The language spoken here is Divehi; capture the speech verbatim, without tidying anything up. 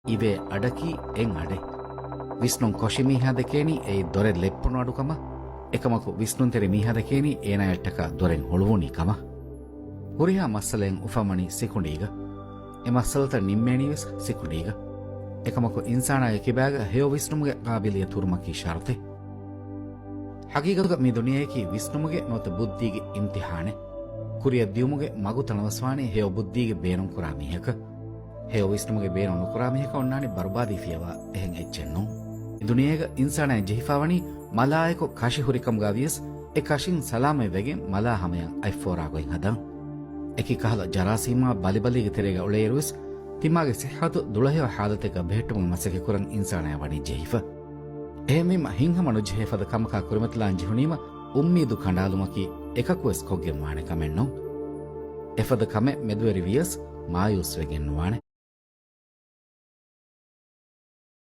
އިވޭ އަޑަކީ އެއް އަޑެއް. ވިސްނުން ކޮށި މީހާ ދެކޭނީ އެއީ ދޮރެއް ލެއްޕުނު އަޑު ކަމަށް، އެކަމަކު ވިސްނުންތެރި މީހާ ދެކޭނީ އޭނާޔަށްޓަކާ ދޮރެއް ހުޅުވުނީ ކަމަށް. ހުރިހާ މައްސަލައެއް އުފަންވަނީ ސިކުނޑީގަ. އެ މައްސަލަތައް ނިންމޭނީ ވެސް ސިކުނޑީގަ. އެކަމަކު އިންސާނާގެ ކިބާގަ ހެޔޮ ވިސްނުމުގެ ޤާބިލިއްޔަތު ހުރުމަކީ ޝަރުޠެއް. ޙަޤީޤަތުގަ މި ދުނިޔެއަކީ ވިސްނުމުގެ ނުވަތަ ބުއްދީގެ އިމްތިޙާނެއް. ކުރިއަށް ދިޔުމުގެ މަގު ތަނަވަސްވާނީ ހެޔޮ ބުއްދީގެ ބޭނުންކުރާ މީހަކަށް. ހެޔޮ ވިސްނުމުގެ ބޭނުން ނުކުރާ މީހަކަށް އޮންނާނީ ބަރުބާދީ ފިޔަވާ އެހެން އެއްޗެއް ނޫން. މި ދުނިޔޭގަ އިންސާނާއަށް ޖެހިފާވަނީ މަލާއެކު ކަށި ހުރިކަމުގަ ވިޔަސް، އެ ކަށިން ސަލާމަތްވެގެން މަލާ ހަމަޔަށް އަތްފޯރާ ގޮތް ހަދަން. އެކި ކަހަލަ ޖަރާސީމާ ބަލިބަލީގެ ތެރޭގަ އުޅޭއިރުވެސް، ތިމާގެ ސިއްހަތު ދުޅަހެޔޮ ޙާލަތެއްގަ ބެހެއްޓުމުގެ މަސައްކަތް ކުރަން އިންސާނާއަށް ވަނީ ޖެހިފަ. އެހެންވީމަ، ހިތްހަމަ ނުޖެހޭ ފަދަ ކަމަކާ ކުރިމަތިލާން ޖެހުނީމަ، އުއްމީދު ކަނޑާލުމަކީ އެކަކުވެސް ކޮށްގެން ވާނެ ކަމެއް ނޫން. އެފަދަ ކަމެއް މެދުވެރި ވިޔަސް، މާޔޫސްވެގެން ނުވާނެ.